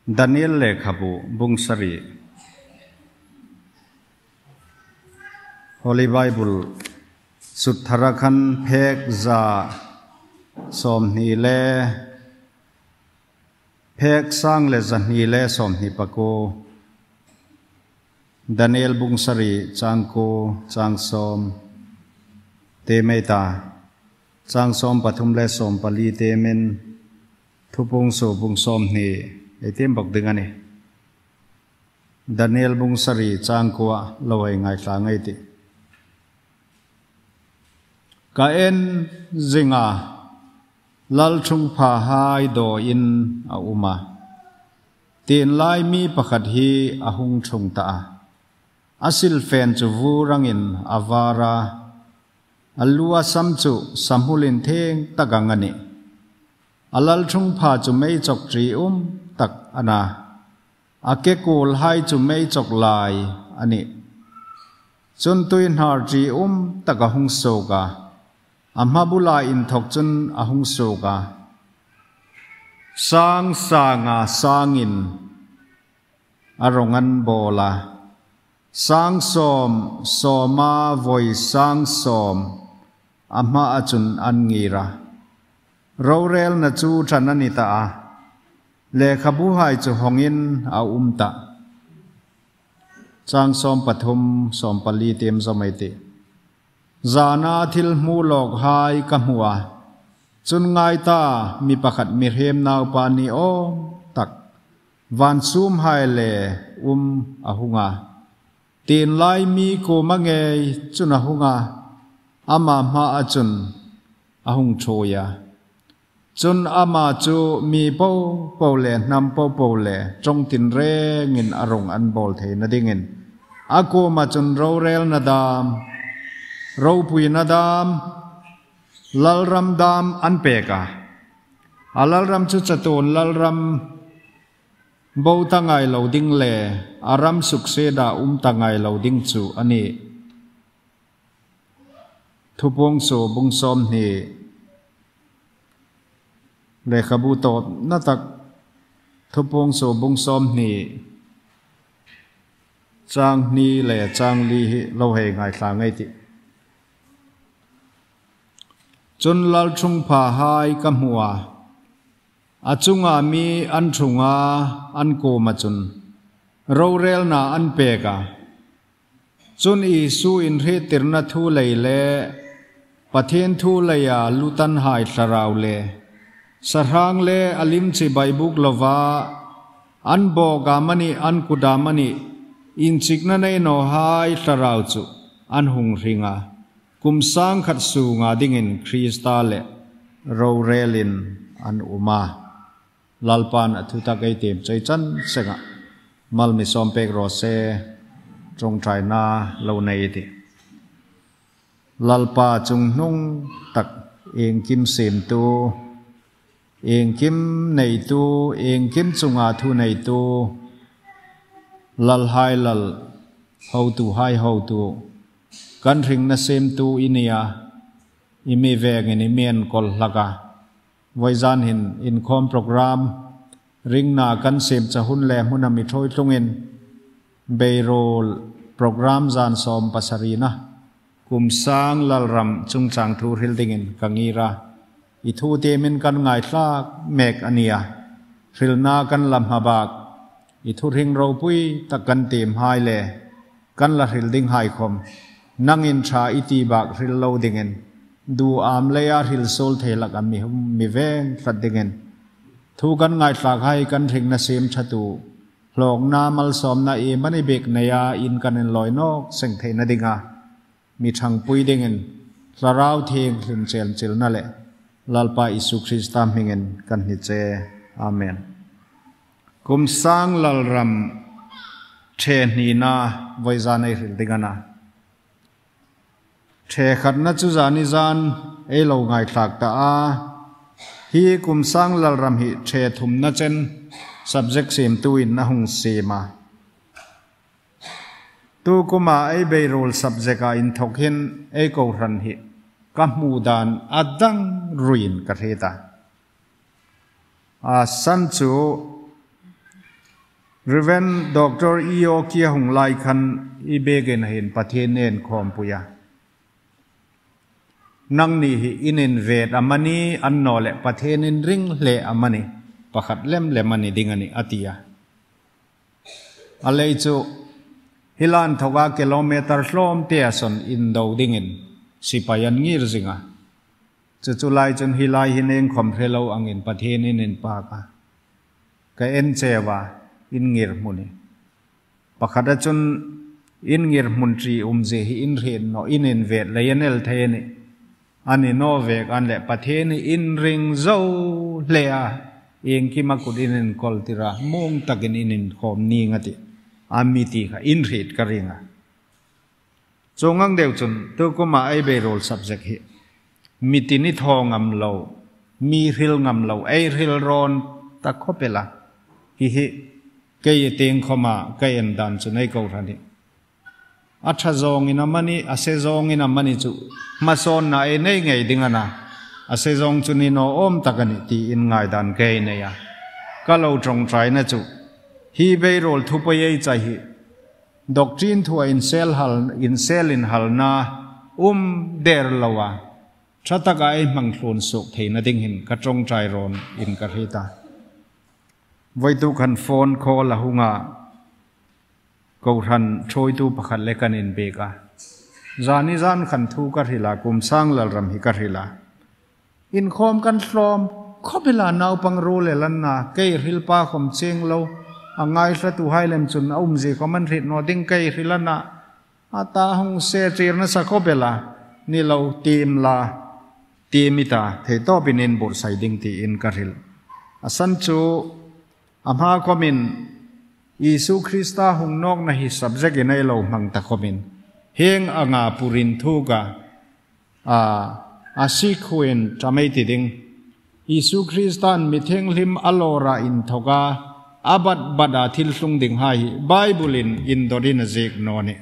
Daniel lehkhabu bung sarih, Holy Bible, Sutthara khan phek 120 le phek 129. Daniel bung sarih chang ku chang 10 te mei ta chang 13 le 14 te men thupung su bung 20 ei tem bok ding ani. Daniel bung sarih chang kwa lo hei ngai thla ngai ti. Ka en zinga lal thung pha hai do in a uma. Tin lai mi pakhat hi a hung thung ta a. Asil fen chu vu rangin avara. Alua sam chu samhulin theng takangani. Alal thung pha chu mei chok tri tak ana. Ake kul hai chu mei chok lai ani. Chun tui hnar tri tak a hung soka. Amhabula in thok chun a hung soka. Sang sanga sangin arongan bola. Sang som soma voi sang som ama achun an ngira. Rorel na chu thanani ta a. Le khabu hai chu hongin a ta. Chang som pathum som pali tem zomai te. Zana thil mu lok hai ka muwa. Chun ngai ta mi pakhat mi hem nau pa ni o tak. Van sum hai le ahunga. Tin lai mi ko mange chun ahunga. Ama ma achun ahung choya. Chun ama chu mi po po le nam po po le trong tin re ngin arong an bol the na dingin. Ako ma chun ro rel na dam. Ro pui na dam. Lal ram dam an peka. A lal ram chu chatun lal ram bo tangai lo ding le aram suk se da tangai lo ding chu ani. Thupong so bung som ni le khabu to na tak thupong so bung som ni chang ni le chang li hi lo he ngai thla ngai ti. Chun lal chung pha hai ka hmua. A chunga mi an chunga an ko ma chun. Ro rel na an peka. Chun i su in re tirna thu lei le. Pathian thu leia lutan hai thlarau le. Sarang le alim chi baibuk lova. An bo ga mani an kuda mani. In chikna nei no hai thlarau chu an hung ringa. Kum sang khat su nga dingin Krista le ro relin an uma. Lalpan athu ta kai tem chai chan senga. Mal mi som pek ro se trong trai na lo nei ti. Lalpa chung nung tak eng kim sem tu. Eng kim nei tu, eng kim chunga thu nei tu. Lal hai lal, ho tu hai ho tu. Kan ring na sem tu inia imi veng in imien kol hlaka. Voi zan hin in khom program ring na kan sem chahun le huna mi thoi tlungin beirol program zan som pasarina kum sang lal ram chung chang thu hil dingin kangira i thu te min kan ngai thlak mek ania hril na kan lam habak i thu ring ro pui tak kan tem hai le kan la hril ding hai khom nangin tha iti bak hril lo dingin du am le a hril sol the lak ami hum mi veng thlat dingin thu kan ngai thlak hai kan ring na sem thatu hlok na mal som na e mani bek na ya in kan en loi nok seng the na dinga mi thang pui dingin hlarau theng hlun chel chel na le lalpa Isu Krista mingen kan hi che amen. Kum sang lal ram the ni na voi za nei hril dingana the khat na chu zani zan e lo ngai thlak ta a hi kum sang lal ram hi the thum na chen subject sem tu in na hung sema tu kuma ei be role subject a in thok hin ei ko ran hi ka mu dan adang ruin ka the ta a san chu Rev. Doctor E.O. Kia hung lai khan i begen hin Pathian nen khawmpui a. Nang ni hi in in vet a mani an no le Pathian in ring hle a mani pakhat lem lem ani ding ani a ti a. A lei chu hilan thoka kilometer hlawm te a sawn in do dingin sipai an ngir zinga. Chu chu lai chun hi lai hi neng khawm hre lo angin Pathian in in pak a. Ka en chewa in ngir hmuni. Pakhat a chun in ngir hmun tri um ze hi in hren no in in vet lei an el thei ani. Ani no vek an le Pathian hi in ring zo hle a eng kima kut in in kol tira mung takin in in khawm ni nga ti. Ami ti kha in hrit ka ringa. Chungang deuh chun tu kuma ai be rol subject hi. Mitini thaw ngam lo, mi hril ngam lo, ei hril ron ta khopela. Hi hi kei teng khoma ka en dan chu nei ko thani. A tha zawng in amani a se zawng in amani chu mason na e nei ngei dingana. A se zawng chu ni no om takani ti in ngai dan ke nei a. Ka lo tong trai na chu. Hi be rol thu pa ei chai hi. Doctrine thua in sel hal in sel in hal na der lowa. Thataka ai mang thlun suk theina ding hin ka tong trai ron in ka rita. Voi tu khan phone call la hunga ko ran choi tu pakhat le kan in beka. Zani zan khan thu ka rila kum sang lal ram hi ka rila. In khom kan thlom khopila nau pang ro le lan na kei ril pa khom cheng lo angai hla tu hai lem chun ze ko man rit no ding kei rila na ata hung se chir na sa khopela ni lo tim la timita thei to pinin bur sai ding ti in ka ril. Asan chu amha komin Isu Krista hung nok na hi subject in ai lo mang ta komin heng anga purin thu ka a asikhuin tamei ti ding Isu Kristan mi theng lim alora in thoka abat bada thil hlung ding hai Bible in indorin zek no ni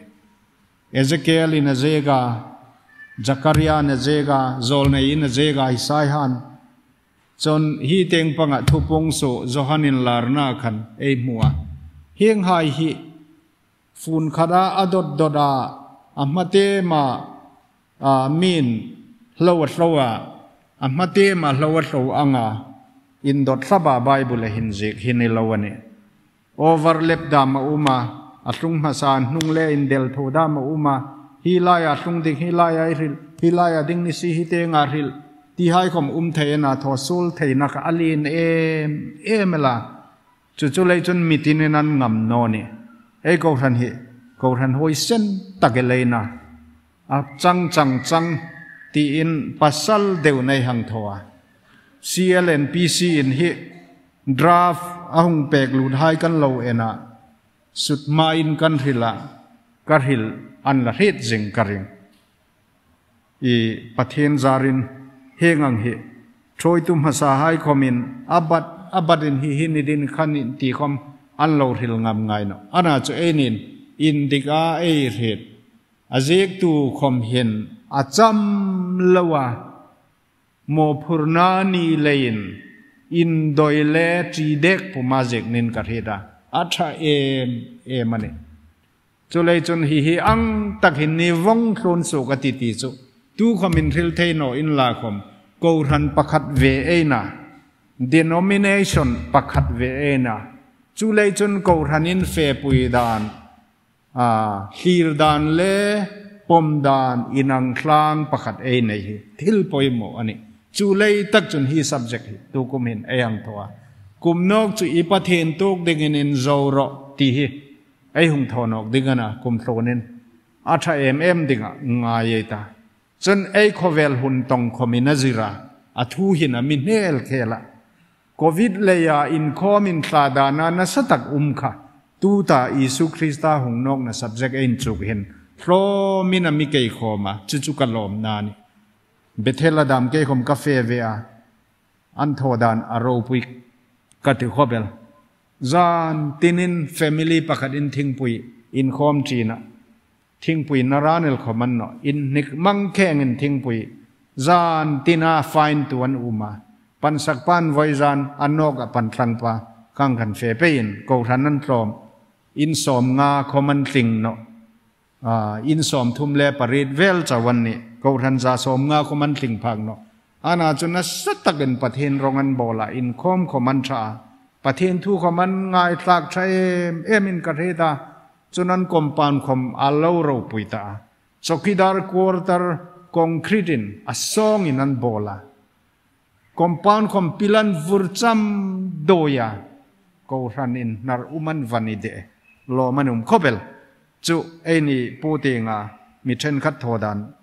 Ezekiel in zega Zakaria na zega Zolnei in zega Isai han chon hi teng panga thupong so Johanin larna khan ei muwa heng hai hi fun khada adot doda amate ma a min hlowa hlowa amate ma hlowa hlo anga in dot saba Bible hin zik hin lawani overlap da ma uma atlung ma san hnung le in del tho da ma uma hi lai a tlung ding hi lai a ril hi lai a ding ni si hi te nga ril ti hai khom thei na tho sul thei na ka alin em em la chu chu lei chun mitin nan ngam no ni ei ko than hi ko than hoi sen tak le na a chang chang chang ti in pasal deu nei hang thoa CLNPC in hi draft ahung pek lut hai kan lo ena sut ma in kan rila karhil an la hrit jing karing i pathen zarin hengang hi thoi tum hasa hai khomin abat abadin hi hinidin khanin ti khom an lo ril ngam ngai no ana chu enin in dika ei hret azik tu khom hin acham lawa mo phurna ni lein in doile chi dek puma jek nin ka theda atha em em ani chulei chun hi hi ang tak hin ni wong thlun su ka ti ti chu tu khom in ril thei no in la khom ko ran pakhat ve e na denomination pakhat ve e na chulei chun ko ran in fe pui dan a hlir dan le pom dan inang thlang pakhat e nei hi thil poimo ani chulei tak chun hi subject hi tu kum hin eyang thoa kum nok chu ipathen tuk ding in in zo ro ti hi ai hung thonok dingana kum thlonin atha em em dinga nga ye ta chun ei khovel hun tong khomina zira athu hin ami nel khela covid leya in khomin thla dana na satak umkha tu ta Isu Krista hung nok na subject ein chuk hin thlo min ami kei khoma chu chu kalom na ni Bethel adam ke khom cafe ve a an tho dan aro pui ka ti khobel zan tinin family pakhat in thing pui in khom china thing pui naranel khoman no in nik mang kheng in thing pui zan tina fine tu an uma pan sak pan voi zan anok a pan thlang pa kang kan fe pe in ko than nan tlom In 50 khawm an tling no. In 38 vel chawan ni. Kohhran 150 khawm an tling phak no. Ana chu nasa takin Pathian rawng an bawl a, inkhawm khawm an tha a. Pathian thu khawm an ngaitlak tha em em in ka hret a, chun an compound khawm a lo ropui ta a. Chowkidar quarter concrete in a sawng in an bawl a. Compound khawm pilan vur cham dawi a, Kohhran in hnar um an va ni deh lawm an um khawp el. Chu ei ni Pu Tinga mi thenkhat thaw dan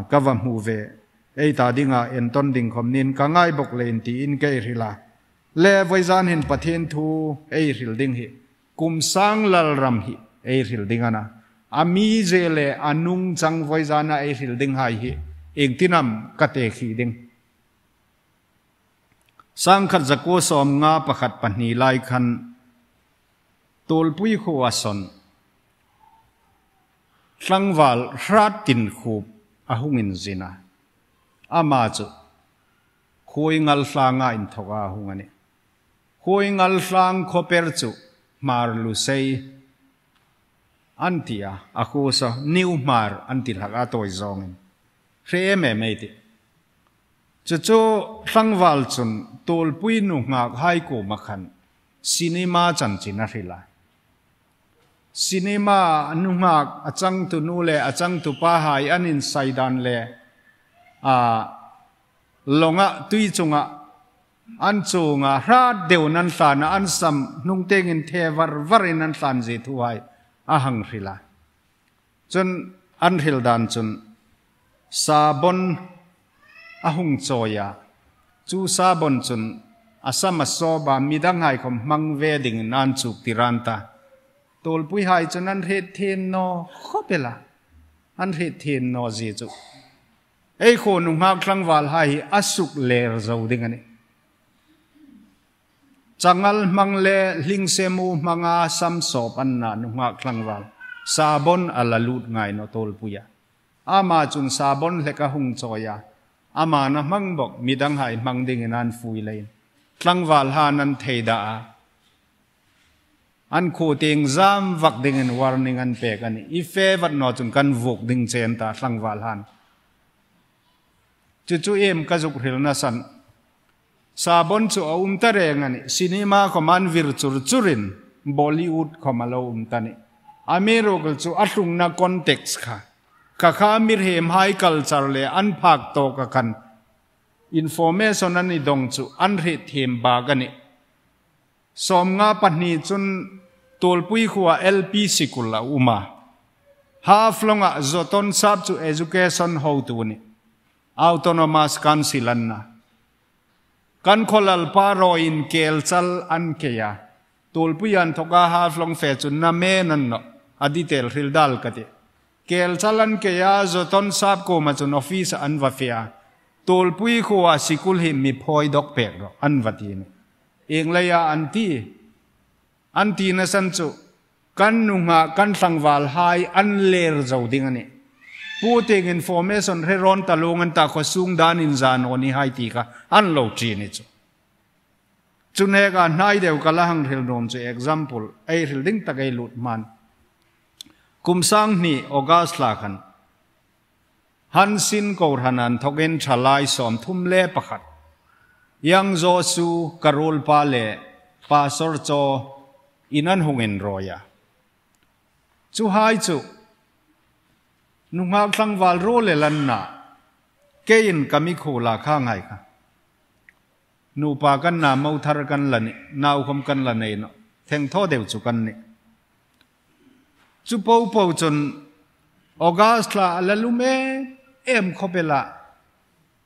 ka va hmu ve. Ei ta dinga entawn ding khawm nin ka ngai bawk le in tiin ka ei hrilh a. Le vawi hin Pathian thu ei hrilh ding hi kum sang lal ram hi ei hrilh ding ana. A mi ze le a nung chang vawi zana ei hrilh ding hai hi engtinam ka te khi ding. 1951 2 lai khan Tulpui khua sawn tlangval hrat tin khup a hungin zina. Ama chu khuai ngal hlanga in thoka a hung ani. Khuai ngal hlang khoper chu mar lu sei an ti a, a khu so niu mar an ti hlak a toi zawngin. Hre em em ei ti. Chu chu tlangval chun Tulpui nu ngak hai ku makhan cinema chanchin a hrila. Cinema nu ngak a chang tu nu le a chang tu pa hai an in saidan le a longa tui chunga an chunga hrat deu nan hlana an sam nung tengin the var var in an hlan zi thu hai a hang hrila. Chun an hril dan chun sabon a hung choya chu sabon chun asama so ba midang hai khom mang ve ding nan chuk tiranta. Tulpui hai chun an hret then no khopela an hret then no zi chu ei kho nu ngak thlang wal hai asuk ler zo ding ani. Changal mang le hling se mu manga sam sop an na nu ngak thlang wal sabon ala lut ngai no tulpuya. Ama chun sabon hleka hung choya ama na mang bok midang hai mang ding in an fui lein. Tlangwal han an theida a. An khu ting zam vak ding in warning an pek ani. I fe vat no chun kan vuk ding chen ta tlangwal han. Chu chu em ka zuk hril na san. Sabon chu a um ta reng ani. Cinema ko man vir chur churin Bollywood ko malo um ta ni. Amero chu atlung na context kha. Ka kha mir hem hai culture le an phak to ka kan. Information ani dong chu an ri them ba ga ni. 52 chun Tulpui khuwa LP sikul la uma. Half longa zoton sap chu education ho tu ni. Autonomous Council an na. Kan kholal pa ro in kel chal an ke ya. Tulpui an thoka half long fe chun na me nan no. Adi tel hril dal ka ti. Kel chal an ke ya zoton sap ko ma chun office an va fia. Tulpui khuwa sikul hi mi phoi dok pek ro an va ti ni. Eng leia an ti. An ti na san chu kan nu nga kan tlangwal hai an ler zo ding ani. Pu ting information re ron talung an ta kho sung dan in zan oni hai ti ka an lo chi ni chu. Chune ka nai deu ka la hang ril nom chu example ei ril ding tak ei lut man. Kum sang ni August la khan han sin ko hanan thokin thalai 31 yang zo su karul pa le pa sor cho inan hungin roya. Chu hai chu nu ngak thlangwal ro le lan na ke in kami khola kha ngai kha. Nu pa kan na mau thar kan la ni nau khom kan la nei no theng tho deu chu kan ni. Chu po po chun August la la lume em khopela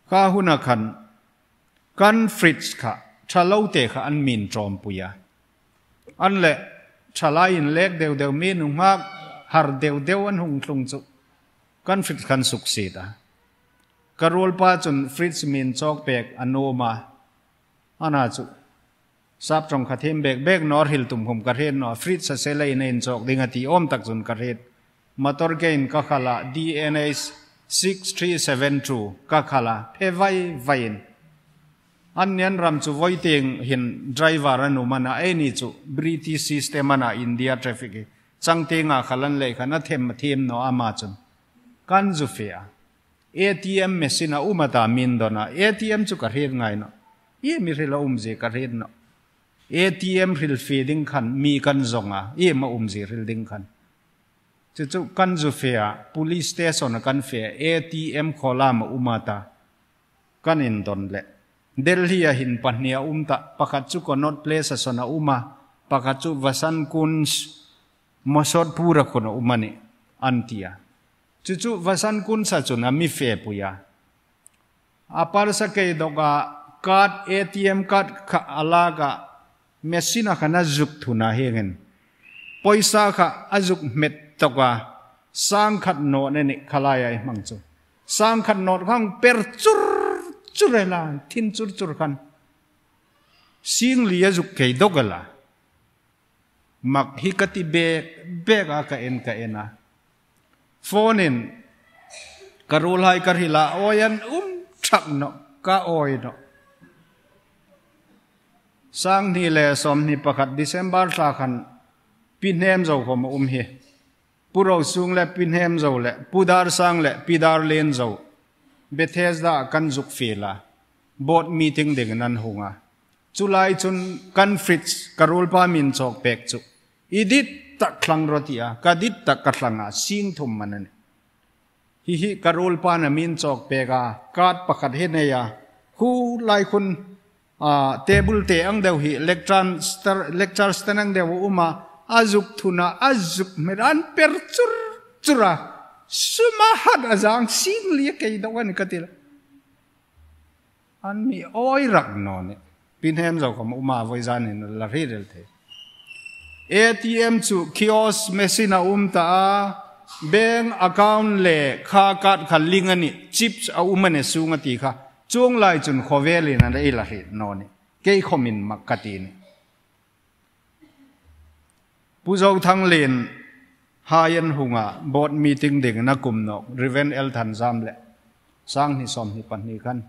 ka huna khan kan fridge kha thalo te kha an min trom puya. An le thalai in lek deu deu mi nu ngak har deu deu an hung thlung chu kan fridge khan suk si ta. Karol pa chun fridge min chok pek anoma ana chu sap trong kha them bek bek nor hil tum khum ka hren no fridge sa se lai nen chok dinga ti om tak chun ka ret motor gain ka khala DNA 6372 ka khala phe vai vain. An nian ram chu voiteng hin driver anu mana e ni chu British system ana India traffic hi changte nga khalan le khana them them no ama chun kan zu fe a ATM machine a umata min dona ATM chu ka rir ngai no e mi rila um je ka rir no ATM ril fe ding khan mi kan zonga e ma um je ril ding khan chu chu kan zu fe a police station kan fe ATM khola ma umata kan in don le Delhi a hin pahnia umta pakhat chu Connaught Place a sona uma pakhat chu Vasan Kunj Mosot pura khona umani antia chu chu Vasan Kunj sa chuna mi fe puya apar sa ke doga card ATM card kha alaga machine khana zuk thuna hengen poisa kha azuk met toka sang khat no ne ni khalaya ai mang chu sang khat no khang per chur churela thin chur chur khan sing lia zuk ke dogala mak hi kati be be ga ka en ka ena phone in karul hai karhila oyan thak no ka oi no sang ni le som ni pakhat December thla khan pin hem zo khom hi puro sung le pin hem zo le pudar sang le pidar len zo Bethesda kan zuk fela board meeting ding nan hunga chulai chun kan fritz karul pa min chok pek chu idit tak thlang rotia kadit tak ka thlanga sing thum manan hi hi karul pa na min chok peka kat pakhat he ne ya hu lai khun a table te ang deuh hi lecture star lecture stanang deuh uma azuk thuna azuk meran per chur chura suma hat azang sing li ke do an katil an mi oi rak no ne pin hem zo kom uma voi zan in la ri rel the ATM chu kiosk machine a ta bank account le kha kat kha ling ani chips a umane sunga ti kha chung lai chun khovelin an ei la ri no ne ke khomin makati ne pu zo thang len hayan hunga board meeting ding na kum no Reven El Than Zam le sang ni som ni pan ni khan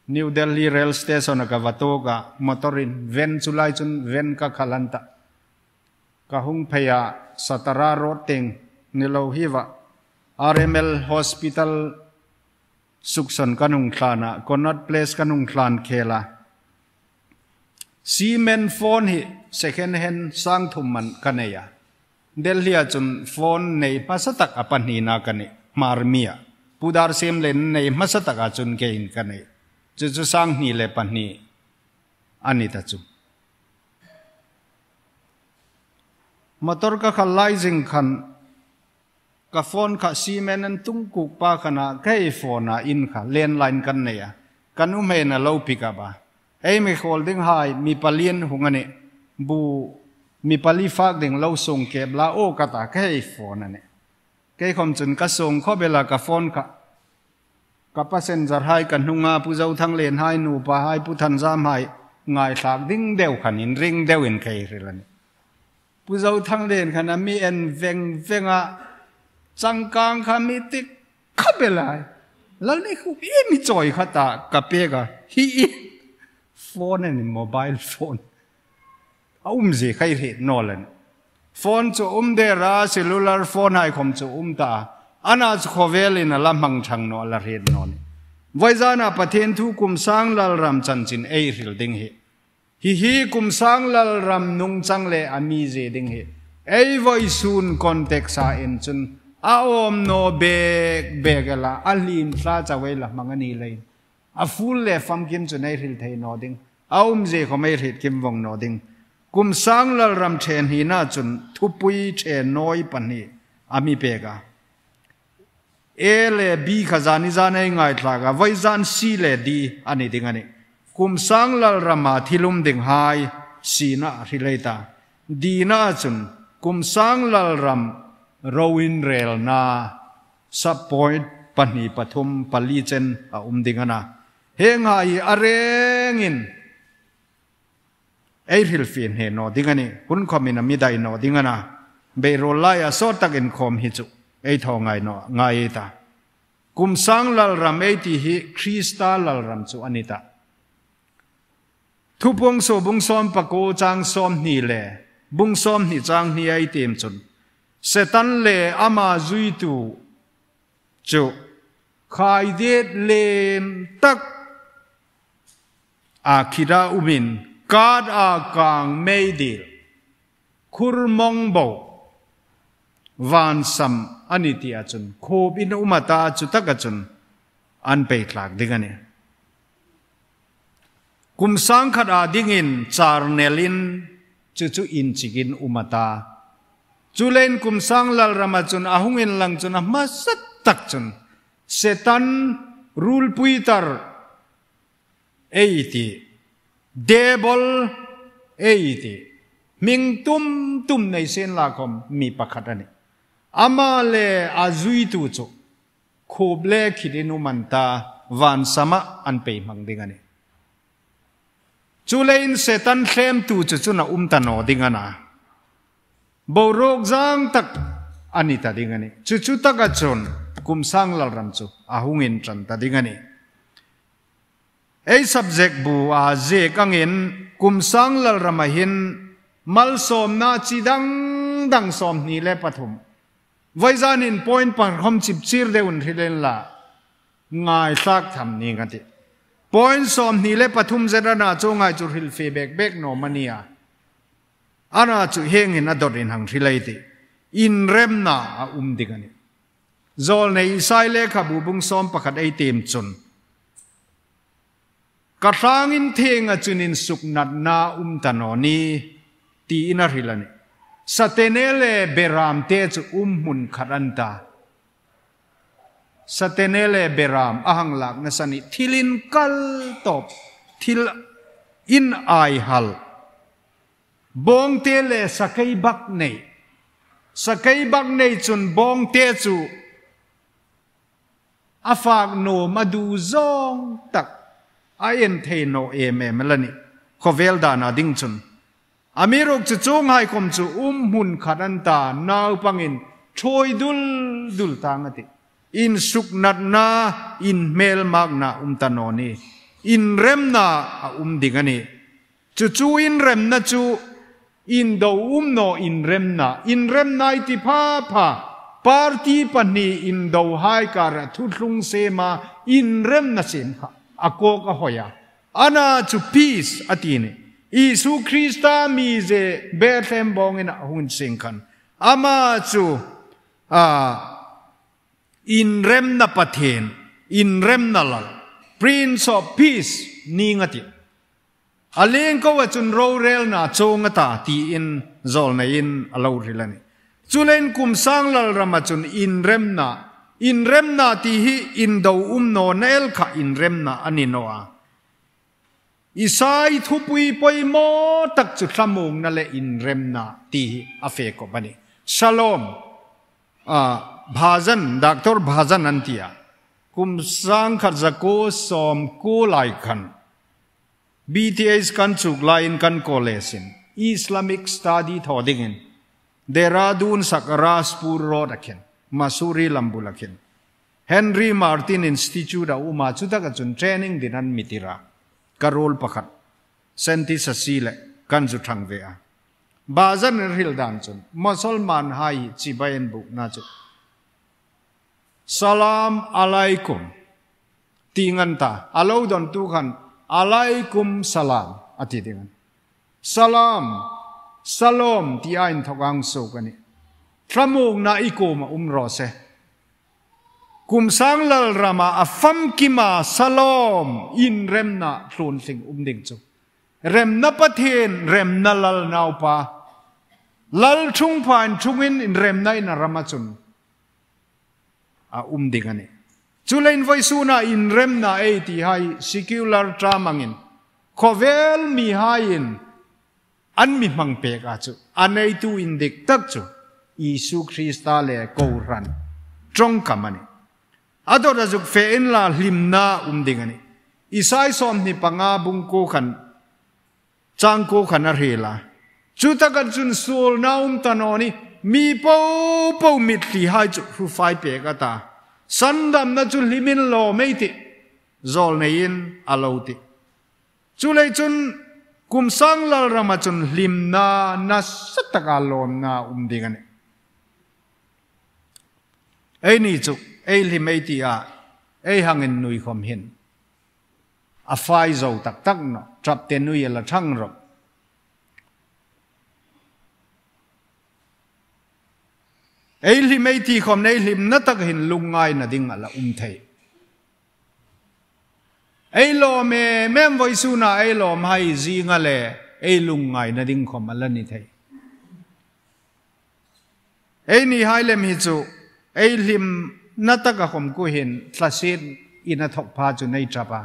New Delhi rail station ka vatoga motorin ven chulai chun ven ka khalanta ka hung phaya Satara road teng nilo hiwa RML hospital sukson kanung thlana Connaught Place kanung thlan khela Siemens phone hi second hand sang thum man kaneya Delhi a chun phone nei masatak apani na kane marmia pudar sem len nei masatak a chun ke in kane chu chu sang ni le pani ani ta chu motor ka khalai jing khan ka phone kha Siemens an tung ku pa khana kai phone a in kha landline kan nei a kanu me na lo pick up a ei mi holding hai mi palien hungane bu mi pali fak ding lo sung ke bla o ka ta kai phone ane ke khom chun ka sung kho bela ka phone kha ka passenger hai kan hunga pu zo thang len hai nu pa hai pu than jam hai ngai thak ding deu khan in ring deu in kai rilan pu zo thang len khana mi en veng venga changkang kha mi tik khabela lal ni khu e mi choi kha ta ka pe ga hi phone and mobile phone ze khai re nolan phone chu de ra cellular phone hai khom chu ta ana chu khovelin ala mang thang no ala re no ni vaizana pathen thu kum sang lal ram chan chin ei ril ding hi hi hi kum sang lal ram nung chang le ami je ding hi ei voi sun context sa en chun a om no bek begala alim tla chawei la mangani lein a full le fam kim chu nei ril thei no ding a je khomei rit kim wong no ding kum sang lal ram then hi na chun thupui the noi pani ami pega A le B khazani zane ngai thla ga vai zan C le D ani ding ani kum sang lal rama thilum ding hai C na rileta D na chun kum sang lal ram rowin rel na sub point pani pathum pali chen a ding ana henga i arengin ei ril fin he no dingani hun khomin mi dai no dingana be ro la ya so takin khom hi chu ei tho ngai no ngai ta kum sang lal ram ei ti hi Krista lal ram chu anita Thupung su bung som paku chang som ni le bung som ni chang ni ai tim chun setan le ama zui tu chu khai det lem tak a khira umin kad a kang mei dil khur mong bo van sam ani ti a chun khop in umata chu taka chun an pe thlak ding ani kum sang khat a dingin char nelin chu chu in chikin umata chulen kum sang lal rama chun ahungin lang chun a masat tak chun setan rul puitar eiti debol eiti ming tum tum nei sen la khom mi pakhat ani ama le azui tu chu khop le khidinu manta van sama an pe mang ding ani chulein setan thlem tu chu chu na ta no ding ana bo rok jang tak ani ta ding ani chu chu taka chun kum sang lal ram chu ahungin tran ta ding ani ei subject bu a je kangin kum sang lal rama hin mal som na chi dang dang som ni le pathum vaizanin point par khom chip chir deun hilen la ngai sak tham ni ngati point som ni le pathum zerana chu ngai chu hil fe bek bek no mania ana chu heng in adot in hang thilai ti in rem na a um dingani zol nei sai le kha bu bung som pakhat ei tem chun ka rangin thenga chunin suk nat na um tanoni ti ina rilani satenele beram te chu um mun kharanta satenele beram ahang lak na sani thilin kal top thil in ai hal bong te le sakai bak nei sakai bak nei chun bong te chu afak no madu zong tak a en thei no em em lani khovel dana ding chun amirok chu chung hai kom chu um hun kharan ta nau pangin thoi dul dul tangati in suk nat na in mel mak na um ta no ni in rem na a um ding ani chu chu in rem na chu in do um no in rem na in rem nai ti pha pha party pani in do hai kar thu thlung se ma in rem na sem kha ako ka hoya ana chu peace atini Isu Krista mi je Bethlehem bong in hun sing khan ama chu a in rem na pathen in rem na lal Prince of Peace ni ngati aleng ko wa chun ro rel na chonga ta ti in zol na in alo rilani chulen kum sang lal rama chun in rem na in rem na ti hi in do um no na el kha in rem na ani no a isai thupui poi mo tak chu thlamung na le in rem na ti hi a fe ko bani shalom a bhajan doctor bhajan antia kum sang khat zako som ko lai khan BTS kan chuk lain kan kolesin Islamic study thodingin Dehradun Sakraspur road akhen Masuri lambulakhen Henry Martin Institute a uma chutaka chun training dinan mitira karol pakhat senti sasile kan chu thang ve a bazan ril dan chun musalman hai chibain bu na chu salam alaikum tingan ta alo don tu khan alaikum salam ati dingan salam salom ti ain thokang so kani thlamung na ikoma umro se kum sang lal rama afam kima salom in remna thlun thing umding chu remna pathen remna lal nau pa lal chung phan chungin in remna in rama chun a umding ani chulain voi suna in remna ei ti hai secular tramangin khovel mi hain an mi mang pek a chu anei tu in dik tak chu Isu Krista le ko ran trong kamani adora juk fe in la hlimna umding ani isai som ni panga bung ko khan chang ko khan a rela chu ta kan chun sul na um tanoni mi po po mit li hai chu hu fai pe ka ta sandam na chu limin lo mei ti zol nei in alo ti chu lei chun Kum sang lal rama chun hlim na nasa taka lawm na um ding ani. Ei ni chu ei hlim ei ti a ei hangin nui khom hin. A fai zo tak tak no trap te nui la thang ro. Ei hlim ei ti khom nei hlim na tak hin lungai na ding ala um thei. Ei lo me mem voi su na ei lom hai zinga le ei lungai na ding khom ala ni thei. Ei ni hai lem hi chu ei hlim na taka khom ku hin thlasit ina thok pha chu nei trapa.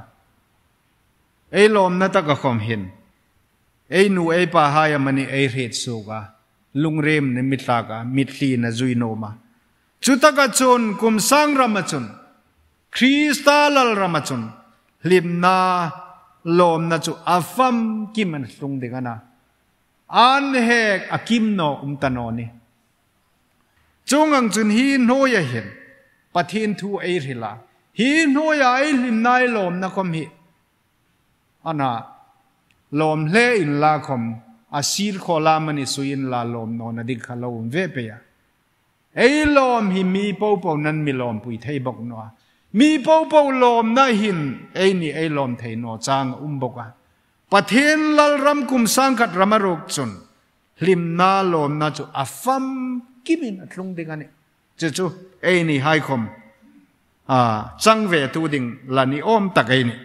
Ei lom na taka khom hin. Ei nu ei pa hai amani ei ret su ka lungrem ne mitla ka mitli na zui no ma. Chu taka chun kum sang rama chun Krista lal rama chun hlim na lom na chu afam kim an hlung ding ana. An hek akim no umtano ni. Chung ang chun hi noya hin pathin thu ei rila hi noya ei hlim nai lom na khom hi ana lom hle in la khom asir khola mani suin la lom no na dik khalo ve pe ya ei lom hi mi po po nan mi lom pui thei bok no mi po po lom na hin ei ni ei lom thei no chang um boka pathin lal ram kum sang khat ramarok chun hlim na lom na chu afam kimin atlung ding ani chu chu ei ni hai khom a chang ve tu ding la ni om tak ei ni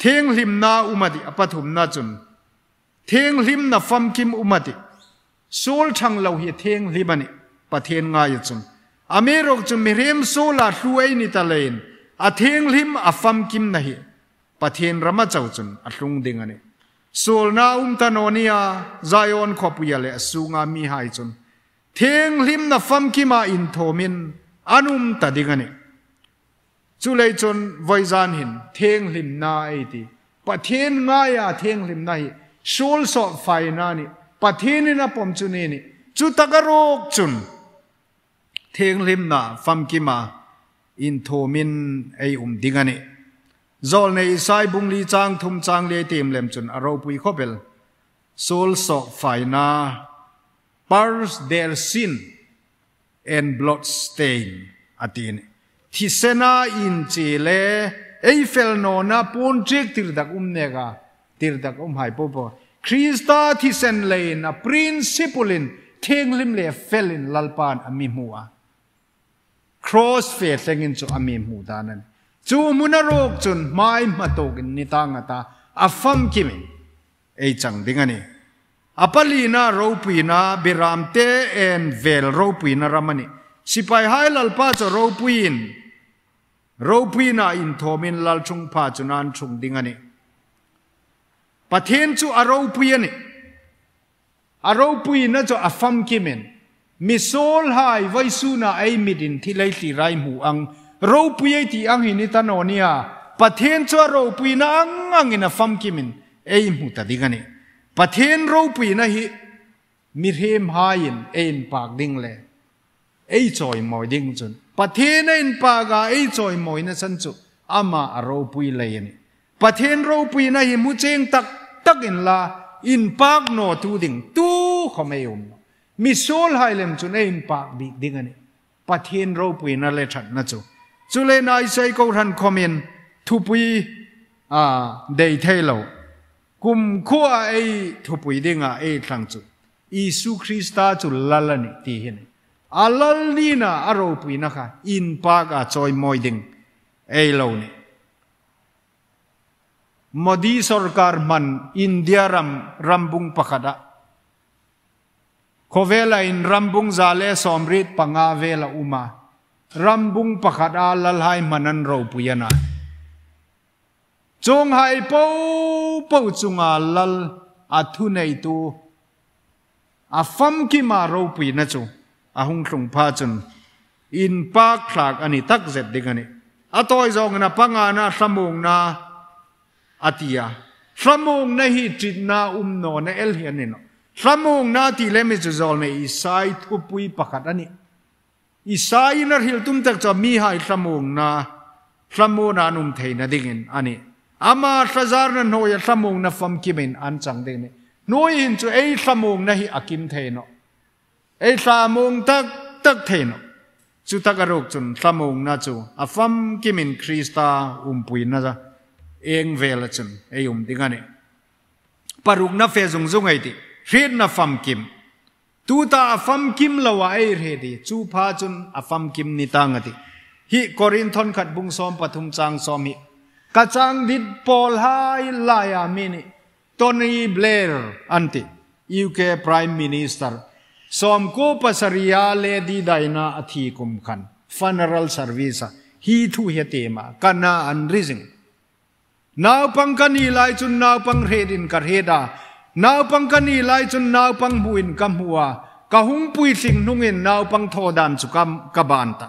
theng hlim na umati apathum na chun theng hlim na fam kim umati sol thang lo hi theng hlim ani pathen nga ya chun amerok chu mirem sola hluai ni talein a theng hlim a fam kim na hi pathen rama chau chun atlung ding ani sol na um tanonia zion khopuya le sunga mi hai chun theng hlim na fam kima in thomin anum ta ding ani chu lei chun voizan hin theng hlim na ai ti pathen nga ya theng hlim na hi sol so fai na ni pathen na pom chu ni ni chu takarok chun theng hlim na fam kima in thomin ai um ding ani zol nei sai bung li chang thum chang le tim lem chun aro pui khopel sol so fai na purge their sin and blood stain atin thisena in chile eiffel no na pon chek tir dak um ne ga tir dak um hai po po Krista thisen le na principle in thenglim le felin lalpan ami muwa cross fe thlengin chu ami mu danan chu munarok chun mai matokin ni tanga ta afam kimin ei chang dingani apalina ropuina biramte en vel ropuina ramani sipai hai lalpa cho ropuin ropuina in thomin lal chung pha chunan chung dingani pathen chu aropuiani aropuina cho afam kimin misol hai vaisuna ai midin thilai ti rai mu ang ropuiai ti ang hini tanonia pathen chu aropuina ang angin afam kimin ei mu ta dingani pathen ropuina hi mirhem hain ein pak ding le ei choi moi ding chun pathen ein pa ga ei choi moi na chan chu ama ropui le ni pathen ropui na hi mu cheng tak tak in la in pak no tu ding tu khomeum mi sol hai lem chun ein pak bi ding ani pathen ropui na le that na chu chule nai sei ko ran khomin thupui a dei thailo kum khua ei thupui dinga ei thlang chu Isu Krista chu lalani ti hin alal ni na aro pui na kha in pa ka choi moi ding ei lo ni Modi sarkar man India ram rambung pakhada Khovela in rambung zale somrit panga vela uma rambung pakhada lalhai manan ro puyana chung hai po po chunga lal athu nei tu afam ki ma ro pui na chu ahung thlung pha chun in pak thlak ani tak zet ding ani atoi zong na panga na hlamung na atia hlamung na hi chin na um no na el hi ani no hlamung na ti le mi chu zol nei isai thu pui pakhat ani isai na hil tum tak cha mi hai hlamung na hlamu na num thei na dingin ani Ama thlazar na hnuaia thlamung na famkimin an chang ding ni. Hnuai hin chu ei thlamung na hi a kim thei no. Ei thlamung tak tak thei no. Chu tak a ruk chun thlamung na chu a famkimin Krista umpui na eng vel a chun ei um ding ani. Paruk na fe zung zung ei ti. Hrit na famkim. Tu ta a famkim lo a ei re di. Chu pha chun a famkim ni ta nga ti. Hi Korinthon khat bung som pathum chang som hi. Ka chang dit Paul hai lai a mi ni. Tony Blair anti UK Prime Minister. Som ko pasaria Lady Diana athi kum khan. Funeral service hi thu he te ma kana an rising. Naw pang kani lai chun naw pang redin ka reda. Naw pang kani lai chun naw pang muin ka mua. Ka hung pui thing nungin naw pang tho dan chu kam ka ban ta.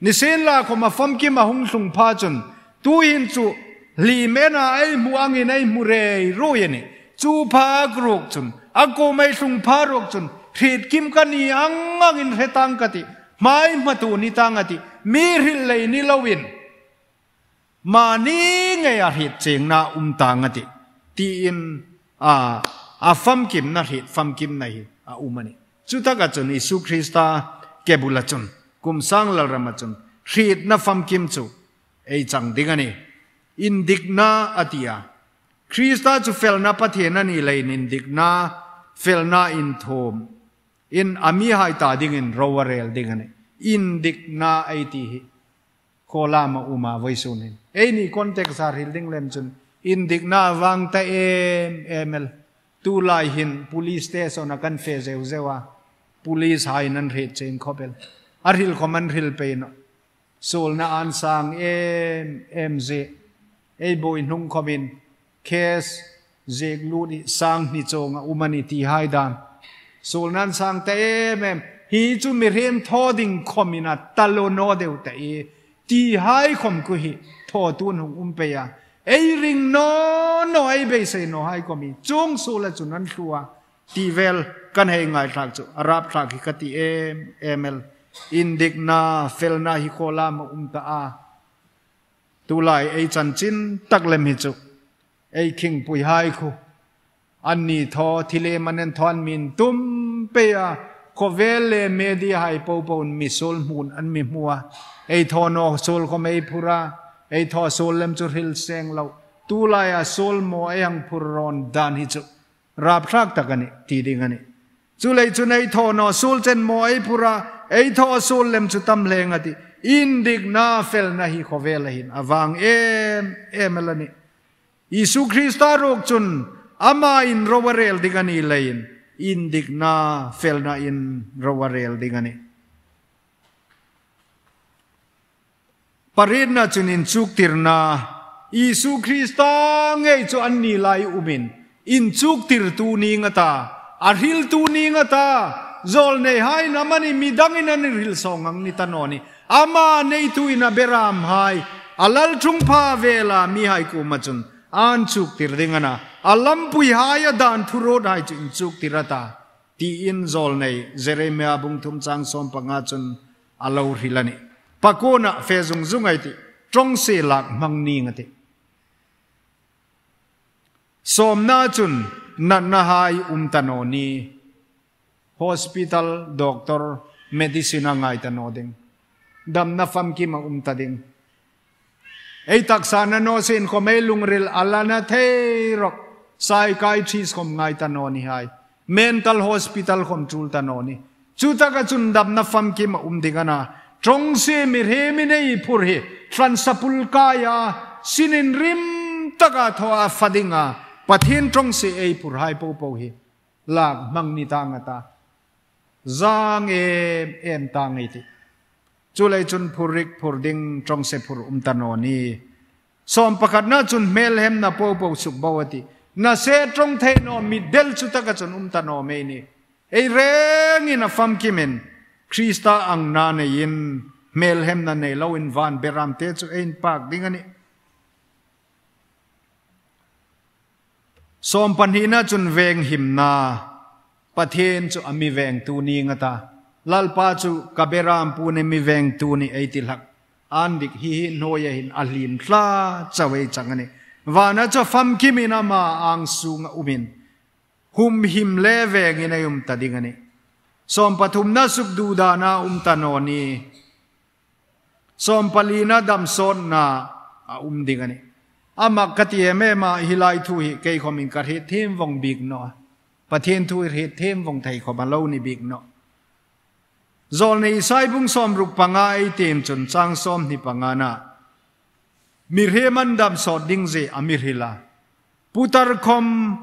Ni sen la ko ma fam ki ma hung thlung pha chun. Tu hin chu li me na ai mu angin ai mu re ro ye ni. Chu pha grok chun. Ako mai thlung pha rok chun. Thrit kim ka ni ang angin retang ka ti. Mai ma tu ni tang ati. Mi ril lei ni lowin. Ma ni nge a hit cheng na tang ati. Ti in a a fam kim na hit fam kim na hi a umani. Chu ta ka chun Isu Krista ke bula chun. Kum sang lal rama chun. Hrit na fam kim chu. Ei chang ding ani. Indik na atia. Krista chu fel na pathian ani lein indik na fel na in thom. In ami hai ta ding in rowarel ding ani. Indik na ai ti hi. Kola ma uma voi sunin. Ei ni context har hil ding lem chun. Indik na wang ta em emel. Tu lai hin police station a kan fe zeu zewa. Police hai nan re chen khopel. Ar hil khoman hil pe no. Sol na an sang em em ze. Ei boi nung khomin. Case zek lu ni sang ni chonga umani ti hai dan. Sol nan sang ta em em. Hi chu mi rem tho ding khomina talo no deu ta e. Ti hai khom ku hi tho tun hung pe ya. Ei ring no no ei be se no hai komi. Chung su la chu nan thua. Ti vel kan hei ngai thak chu arap thak hi ka ti em emel. Indik na fel na hi khola ma ta a. Tu lai ei chan chin tak lem hi chu. Ei khing pui hai khu. An ni tho thile manen thon min tum pe ya. Ko vel le media hai po po mi sol mun an mi mua. Ei tho no sol ko mei phura. Ei tho sol lem chu hil seng lo. Tu lai a sol mo ei hang phur ron dan hi chu. Rap thak tak ani ti ding ani. Chu lei chu nei tho no sol chen mo ei phura. Ei tho sol lem chu tam leng ati. Indik na fel na hi khovel hin awang em em lani. Isu Krista rok chun ama in rowarel dingani lein. Indik na fel na in rowarel dingani. Parin na chun in chuk tirna Isu Krista ngei chu an ni lai umin. In chuk tir tu ni nga ta. Arhil tu ni nga ta. Zol nei hai na mani mi dangin an ril song ang ni tanoni. Ama nei tu ina beram hai. Alal chung pa vela mi hai ku ma chun. An chuk tir dingana. Alam pui hai a dan thu ro dai chu in chuk tirata. Ti in zol nei Jeremiah bung thum chang som panga chun alo rilani. Pakona fe zung zung ai ti. Trong se lak mang ni nga ti. Som na chun na na hai tanoni. Hospital doctor medicine ngai tano ding. Dam na fam ki ma ta ding. Ei taksa na no sin ko may lungril ala na the rok. Psychiatrist kom ngai tano ni hai. Mental hospital kom chul tano ni. Chu ta ka chun dam na fam ki ma dingana. Trong se mi re mi nei phur hi. Transapul kaya sinin rim taka thoa fadinga. Pathin trong se ei phur hai po po hi. Lak mang ni ta nga ta. Zang em em ta ngai ti. Chu lei chun phurik phurding trong se phur tano ni. Som pakhat na chun mel hem na po po suk bawati. Na se trong the no mi del chu ta ka chun tano me ni. Ei reng in a fam kimen. Krista ang na ne in mel hem na nei lo in van beram te chu ein pak ding ani. Som panhi na chun veng him na. Pathen chu ami veng tu ni nga ta. Lalpa chu kaberam pu ne mi veng tu ni ei ti lak. An dik hi hi no ye hin alin tla chawei changani. Vana chaw famkimin ama ang sunga umin. Hum him le vengin ai um ta ding ani. Som pathum na suk du da na um ta no ni. Som pali na dam son na a um ding ani. Ama ka ti me ma hilai thu hi ke khomin ka he them vong bik no. Pathian thu he them vong thai kho ba lo ni bik no. Zol nei sai bung som ruk panga ai tem chun chang som ni panga na. Mi reman dam so ding ze amir hila. Putar khom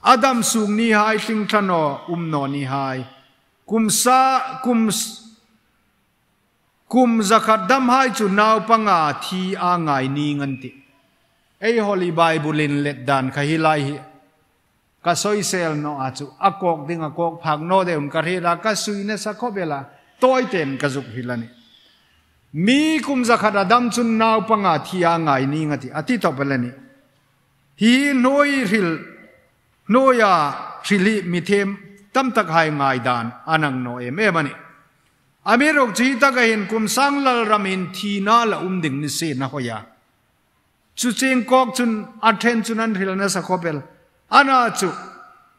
adam sung ni hai tling thano um no ni hai. Kum sa kum kum zakhat dam hai chu naw panga thi a ngai ni ngan ti. Ei holy bible in let dan kha hi lai hi. Ka soi sel no a chu akok ding akok phak no de un ka ri ra ka sui na sa kho bela toy tem ka zuk hilani. Mi kum zakhat adam chun naw panga thi a ngai ni ngati ati to belani. Hi noi ril noya rili mi them tam tak hai ngai dan anang no em em ani. Amirok chi ta ka hin kum sang lal ram hin thi na la um ding ni se na hoya. Chu ching kok chun athen chun an ril na sa khopel. Ana chu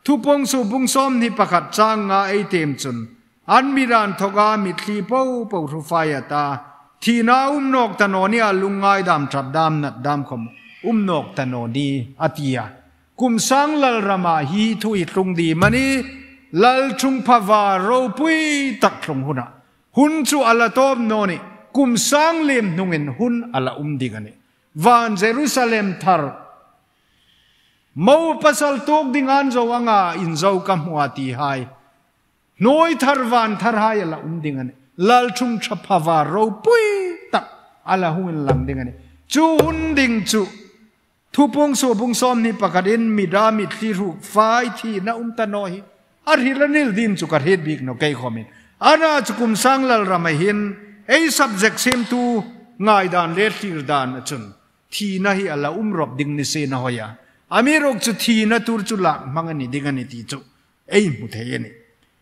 thupong su bung som ni pakhat chang nga ei tem chun. An miran thoga mi thli po po ru fa ya ta. Thi na um nok ta no ni a lungai dam trap dam nat dam khom. Um nok ta no ni atia. Kum sang lal rama hi thu i tlung di mani lal chung phawa ro pui tak thlung huna. Hun chu ala tom no ni kum sang lem nungin hun ala um di gani. Van Jerusalem thar mau pasal tok ding an zo anga in zo ka hmuwa ti hai. Noi thar van thar hai ala um ding ani. Lal chung chaphawa ro pui tak ala hungin lang ding ani. Chu hun ding chu thupong su bung som ni pakadin mi da mi thli ru fai thi na um ta no hi. Ar hi lanil din chu ka het bik no kei khomin. Ana chu kum sang lal ramai hin ei subject sim tu ngai dan le thlir dan chun. Thi na hi ala um rop ding ni se na hoya. Amirok chu thi na tur chu lak mangani dingani ti chu ei mu the ni.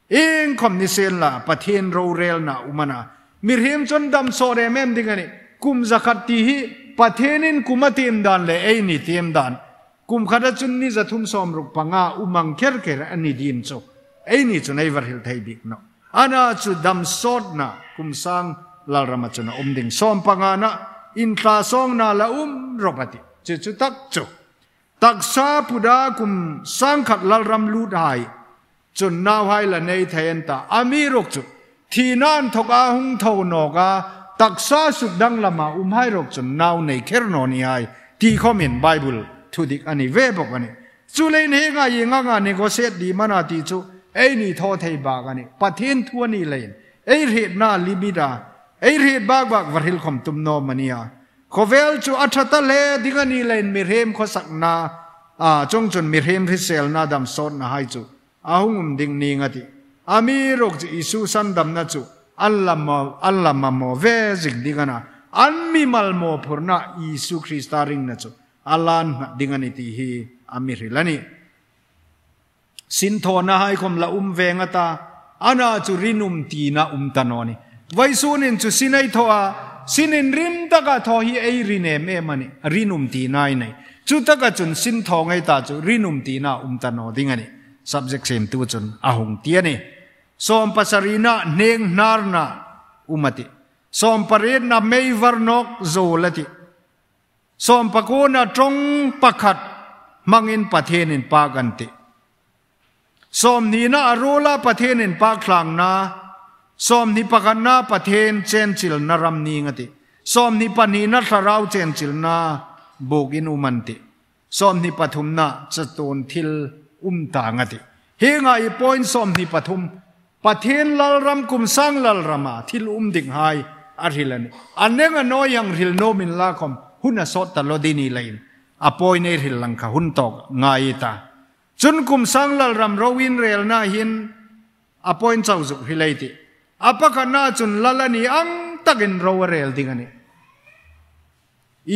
Eng khom ni sen la pathen ro rel na umana. Mirhem chon dam so re mem dingani kum zakhat ti hi pathenin kumatim dan le ei ni tim dan. Kum khada chun ni zathum som ruk panga umang kher kher ani dim chu ei ni chu nei var hil thei bik no. Ana chu dam sot na kum sang lal rama chu na um ding som panga na in tla song na la um ropati chu chu tak chu. Taksa puda kum sang khat lal ram lut hai chun naw hai la nei thayen ta ami rok chu thi nan thok a hung tho no ga taksa suk dang lama um hai rok chun naw nei kher no ni hai ti khomin bible thu dik ani ve bok ani chu le ne nga ye nga nga negotiate di mana ti chu ei ni tho thei ba ga ni pathin thu ani lein ei ri na limida ei ri bak bak warhil khom tum no mania khovel chu athata le dingani lein mi rem kho sak na a chong chun mi rem ri sel na dam sot na hai chu ahungum ding ni ngati ami rok chu isu san dam na chu allama allama mo ve zik dingana an mi mal mo phurna isu khrista ring na chu alan na dingani ti hi ami rilani sin tho na hai khom la um ve nga ta ana chu rinum ti na um tanoni vai sunin chu sinai tho a sinin rim taka tho hi ei rine me mani rinum ti nai nei chu taka chun sin tho ngai ta chu rinum ti na um tano dingani subject same tu chun ahung ti ani som pasarina neng nar na umati som paret na meivar nok zolati som pakona tong pakhat mangin pathenin pa ganti som ni na arola pathenin pa khlang na som ni pakan na pathen chen chil na ram ni ngati som ni pani na tharau chen chil na bogin umanti som ni pathum na chaton thil ta ngati he nga i point som ni pathum pathen lal ram kum sang lal rama thil ding hai arhilani anenga no yang ril no min la khom huna sot ta lodini lain a point nei ril lang kha hun tok ngai ta chun kum sang lal ram rowin rel na hin a point chau zuk hilaiti apakana chun lalani ang takin rowarel dingani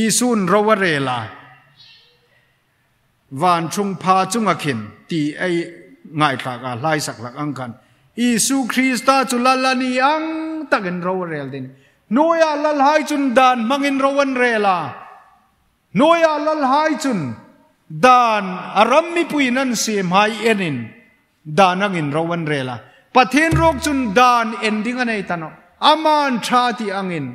isun rowarela van chung pha chunga khin ti ei ngai tha ka lai sak lak ang kan Isu Krista chu lalani ang takin rowarel din noya lal hai chun dan mangin rowan rela Hnuaia lal hai chun dan a ram mipui in an siam hai enin dan angin ro an rel a. Pathian rawk chun dan en ding a nei ta no. Aman tha ti angin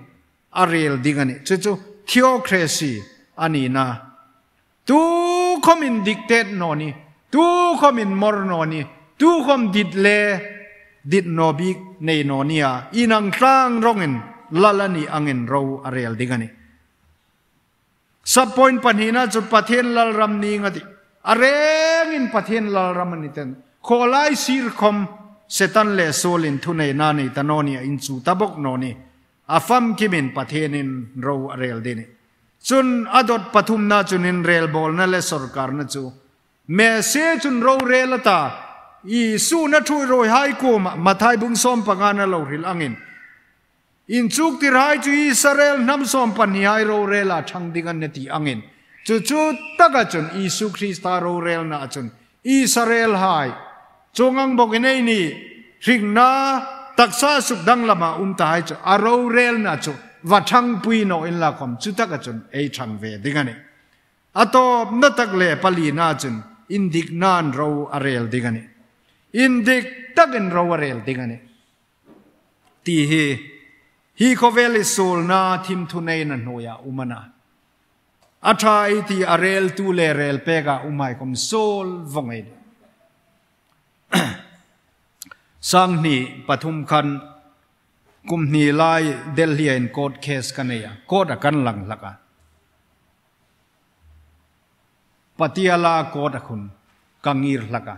a rel ding a ni. Chu chu theocracy a ni na. Tu khom in dictate no ni, tu khom in mor no ni, tu khom dit le dit no bik nei no nia inang tlang rongin lalani angin ro a rel ding a ni. Sub point pahnihna chu Pathian lalram ni nga ti. A rengin Pathian lalram ani ten. Khawlai sir khom Setan le Saul-in thu nei na nei ta no ni a in chu ta bawk no ni. A famkimin Pathianin ro a rel ding. Cun a dot pathumna cunin relbawlna le sorkarna chu Mese cun rorel ata Jesuh na thu rawi hai kum ah Matthai bung 15 na lo hril angin in chuk tirhai chu Israel hnam 12 hai rorel ah ṭhang ding an na ti angin cucu tak ahcun Jesuh Krista rorelnak ahcun Israel hai cungang bawk in ei nih hringna taksa suk dang lam ah um ta hai cu a rorelnak cu va ṭhangpui nawh in la kom cu tak ahcun ei ṭhang ve ding ani. A tawp na tak le pali na cun in dik nan ro a rel ding ani. In dik tak in ro a rel ding ani. Ti hi hi khawvel i sul na thim thu nei na hnuai ah um ana. A ṭha i ti a reltu le rel pek ah um ai kom sawl vong ei. Sang hnih pathum khan kum hnih lai Delhi in court case ka nei a, court a kan lang hlak a. Patiala court a khun ka ngir hlak a.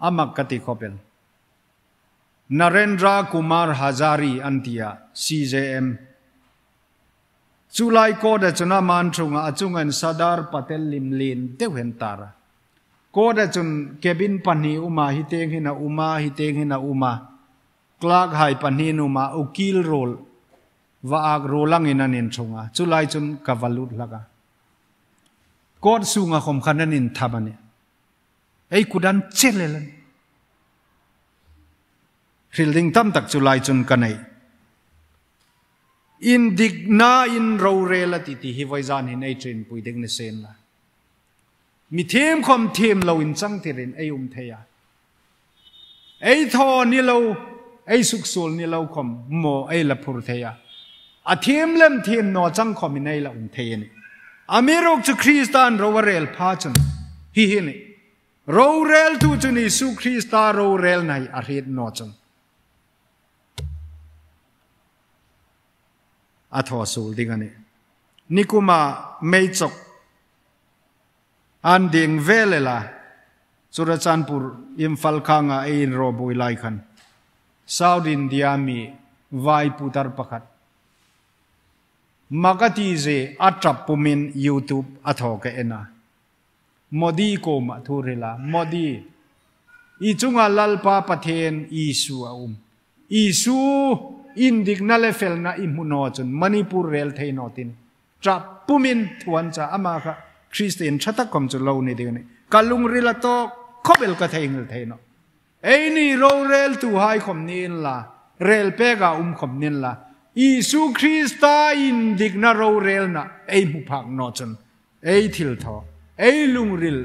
Amak ka ti khawpel. Narendra Kumar Hazari an ti a, CJM. Cu lai court ah cun a man chungah a cungin Sardar Patel limlin deuh hen tar a. Court ah cun cabin pahnih um a, hi teng hin a um a, hi teng hin a um a. Clerk hai pahnih um a, ukil rawl va ak rawlang in an in chung a. Cu lai cun ka va lut hlak a. Court sung a khom khan an in tham ani. Ei kudan chelel an. Hril ding tam tak cu lai cun ka nei. In dik na in rorel a ti ti hi voi zan hin ei ṭin pui ding ni sen la. Mi them khom them lo in chang tirin ei um thei a. Ei thaw ni lo, ei suk sul ni lo khom mo ei la phur thei a. A them lem them no chang khom in ei la um thei ani. Amirok chu Kristan ro a rel pha chun hi hi ni. Roreltu cu Jesuh Krista rorel nai a hret no chun. A thaw sul ding ani. Nikum ah mei chok an ding vele la Churachandpur Imphal khanga ei in ro bui lai khan South India mi vai putar pakhat Makati ze a trap pumin YouTube a thaw ka en a. Modi ko ma thu rila Modi i chunga Lalpa Pathian Isu a um. Isu in dik na le fel na i hmuno chun Manipur rel thei no tin trap pumin thuan cha ama kha Christian thatak kom chu lo ni ding ni kalung rila to khobel ka thei ngil thei no ei ni ro rel tu hai khom ni in la rel pe ga um khom nin la Isu Krista in dik na ro rel na ei mu phak no chun ei thil tho ei lungril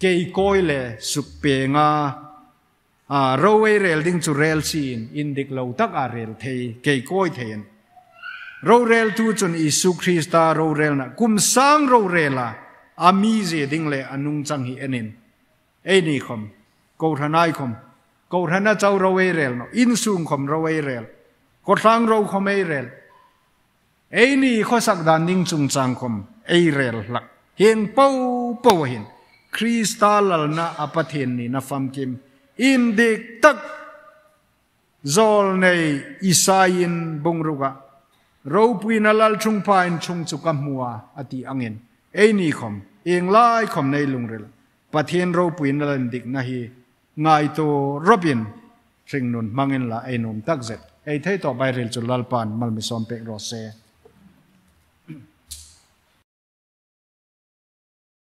kei koi le suk pe nga a ro ei rel ding chu rel sin in dik lo tak a rel thei kei koi thein ro rel tu chun Isu Krista ro rel na kum sang ro rela ami ze ding le anung chang hi enin ei ni khom ko thanai khom ko thana chau ro ei rel no in sung khom ro ei rel ko thlang ro khom ei rel Ei ni khawsak dan ding chungchang khom ei rel hlak heng po po hin Krista lalna a Pathian ni na famkim in dik tak zawl nei Isaiin bungruga ropui na lal chung pa in chung chu ka hmua ati angin ei ni khom eng lai khom nei lungril Pathian ropui na lan dik na hi ngai to robin hringnun mangin la ei num tak zet ei thei to bairil chu lalpan malmi som pek ro se.